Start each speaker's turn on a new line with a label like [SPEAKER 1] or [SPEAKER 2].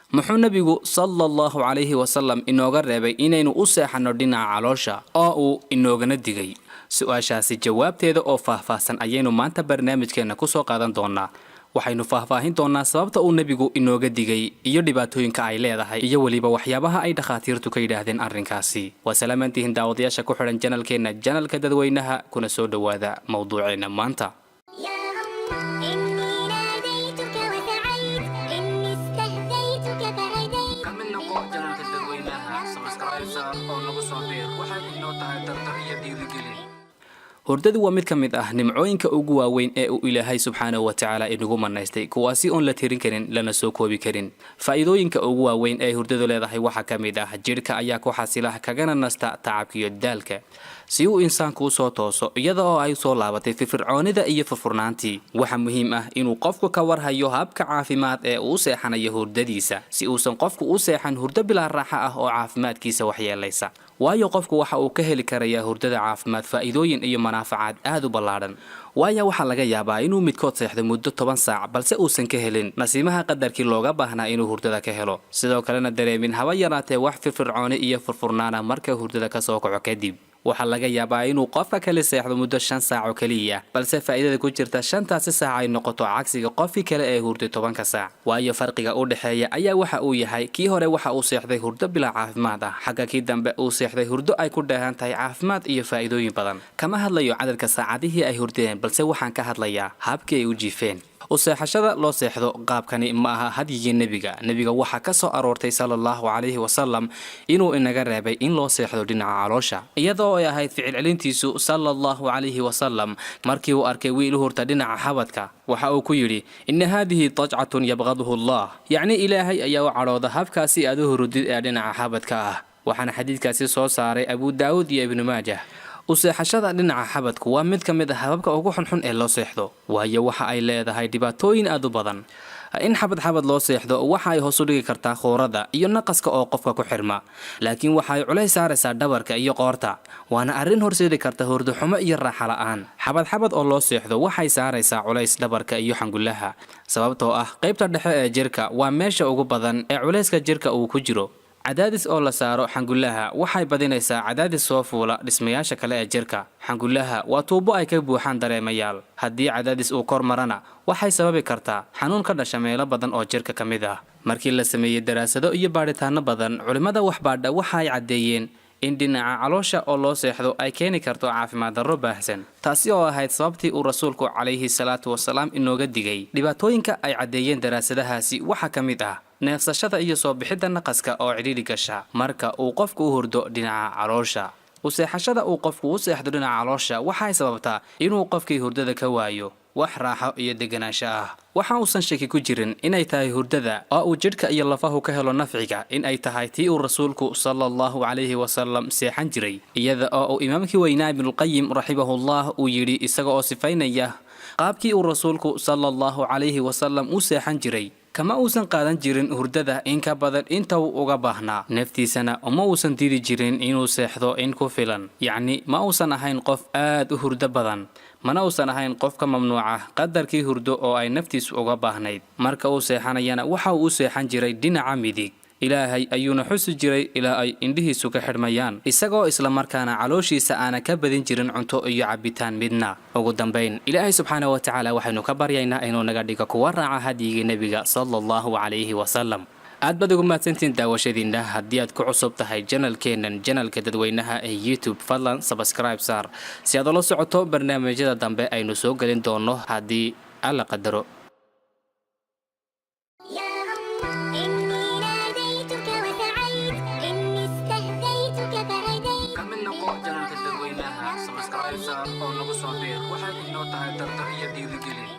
[SPEAKER 1] Muxuu Nebigu sala Allahu calayhi wasalam inooga reebay inaynu u seexanno dhinaca caloosha oo uu inoogana digay? Su-aashaasi jawaabteeda oo faahfaahsan ayaynu maanta barnaamijkeenna kusoo qaadan doonaa. Waxaynu faahfaahin doonaa sababta uu Nebigu inooga digay iyo dhibaatooyinka ay leedahay iyo weliba waxyaabaha ay dhakhaatiirtu ka yidhaahdeen arrinkaasi. Waa salaamantihiin daawadayaasha ku xidhan channelkeenna, channelka dadweynaha, kuna soo dhowaada mowduuceenna maanta.
[SPEAKER 2] يا الله، إني ناديتك وسعيت، إني استهديتك فهديت.
[SPEAKER 1] Ka mid noqo channelka dadweynaha, subscribe saar oo nagu soo biir. Waxay inoo tahay dardar iyo dhiirigelin. Hurdadu waa mid ka mid ah nimcooyinka ugu waaweyn ee uu Ilaahay subxaanahu wa tacaala inagu manaystay, kuwaasi oon la tirin karin lana soo koobi karin. Faa'iidooyinka ugu waaweyn ee hurdadu leedahay waxaa ka mid ah: jidhka ayaa ku xasila kagana nasta tacabkiyo daalka, si uu insaanku usoo tooso iyada oo ay soo laabatay firfircoonida iyo furfurnaantii. Waxaa muhiim ah inuu qofku ka warhayo habka caafimaad ee uu u seexanayo hurdadiisa, si uusan qofku u seexan hurdo bilaa raaxa ah oo caafimaadkiisa waxyeelaysa, waayo qofku waxa uu ka heli karayaa hurdada caafimaad faa'iidooyin iyo manaafacaad aad u ballaadhan. Waayo waxaa laga yaabaa inuu midkood seexdo muddo 10 saac, balse uusan ka helin nasiimaha qadarkii looga baahnaa inuu hurdada ka helo, sidoo kalena dareemin haba yaraatee wax firfircooni iyo furfurnaana marka hurdada kasoo kaco kadib. Waxaa laga yaabaa inuu qofka kale seexdo muddo 5 saac oo keliya, balse faa'iidada ku jirta shantaasi saac ay noqoto cagsiga qofkii kale ee hurday 10-ka saac, waayo farqiga u dhexeeya ayaa waxa uu yahay: kii hore waxa uu seexday hurdo bilaa caafimaad ah, xagga kii dambe uu seexday hurdo ay ku dheehan tahay caafimaad iyo faa'iidooyin badan. Kama hadlayo cadadka saacadihii ay hurdeen, balse waxaan ka hadlayaa habkii ay u jiifeen. U seexashada loo seexdo qaabkani ma aha hadyigii Nebiga. Nebiga waxaa ka soo aroortay sala Allahu calayhi wasalam inuu inaga reebay in loo seexdo dhinaca caloosha, iyadoo ay ahayd ficilcelintiisu sala Allahu calayhi wasalam markii uu arkay wiil u hurta dhinaca xabadka, waxa uu ku yidhi: "إن هذه ضجعة يبغضه الله", yacni Ilaahay ayaa u cadhooda habkaasi aad u hurudid ee dhinaca xabadka ah. Waxaana xadiidkaasi soo saaray Abu Daawud iyo Ibnu Maajah. U seexashada dhinaca xabadku waa mid ka mid ah hababka ugu xunxun ee loo seexdo, waayo waxa ay leedahay dhibaatooyin aad u badan. In xabad xabad loo seexdo waxa ay hoos u dhigi kartaa khuurada iyo naqaska oo qofka ku xirma, laakiin waxa ay culays saaraysaa dhabarka iyo qoorta, waana arrin horseedi karta hurdoxumo iyo raaxa la'aan. Xabad xabad oo loo seexdo waxay saaraysaa culays dhabarka iyo xangullaha, sababtoo ah qaybta dhexe ee jirka waa meesha ugu badan ee culayska jirka uu ku jiro. Cadaadis oo la saaro xangullaha waxay badinaysaa cadaadis soo fuula dhismayaasha kale ee jirka. Xangullaha waa tuubo ay ka buuxaan dareemayaal. Haddii cadaadis uu kor marana, waxay sababi kartaa xanuun ka dhasha meelo badan oo jirka ka mid ah. Markii la sameeyey daraasado iyo baadhitaano badan, culimmada waxbaadha waxa ay caddeeyeen in dhinaca caloosha oo loo seexdo ay keeni karto caafimaad darro baahsan, taasi oo ahayd sababtii uu Rasuulku calayhi salaatu wasalaam inooga digay. Dhibaatooyinka ay caddeeyeen daraasadahaasi waxaa ka mid ah neefsashada iyo soo bixidda naqaska oo cidhiidhi gasha marka uu qofku u hurdo dhinaca caloosha. U seexashada uu qofku u seexdo dhinaca caloosha waxay sababtaa inuu qofkii hurdada ka waayo wax raaxo iyo deganaansho ah. Waxa uusan shaki ku jirin inay tahay hurdada oo uu jidhka iyo lafahu ka helo nafciga in ay tahay tii uu Rasuulku sala Allahu calayhi wasalam seexan jiray, iyada oo uu imaamkii weynaa Ibnulqayim raximahullah uu yidhi, isaga oo sifaynaya qaabkii uu Rasuulku sala Allahu calayhi wasalam u seexan jiray: "Kama uusan qaadan jirin hurdada in ka badan inta uu uga baahnaa, naftiisana uma uusan diidi jirin inuu seexdo in ku filan." Yacni ma uusan ahayn qof aad u hurdo badan, mana uusan ahayn qof ka mamnuuca qadarkii hurdo oo ay naftiisu uga baahnayd. Marka uu seexanayana waxa uu u seexan jiray dhinaca midig, Ilaahay ayuuna xusi jiray ilaa ay indhihiisu ka xidhmayaan, isagoo islamarkaana calooshiisa aana ka badin jirin cunto iyo cabitaan midna. Ugu dambayn, Ilaahay subxaana wa tacaala waxaynu ka baryaynaa inuu naga dhigo kuwa raaca hadyigii Nebiga sala Allahu calayhi wasalam. Aad baad ugu mahadsantiin daawashadiinna. Haddii aad ku cusub tahay channelkeennan, channelka dadweynaha ee YouTube, fadlan subscribe saar si aad ula socoto barnaamijyada dambe aynu soo gelin doono haddii Alla qadaro.
[SPEAKER 2] يا الله، إني ناديتك وسعيت، إني استهديتك فهديت.
[SPEAKER 1] Ka mid noqo channelka dadweynaha, subscribe saar oo nagu soo biir. Waxay inoo tahay dardar iyo dhiirigelin.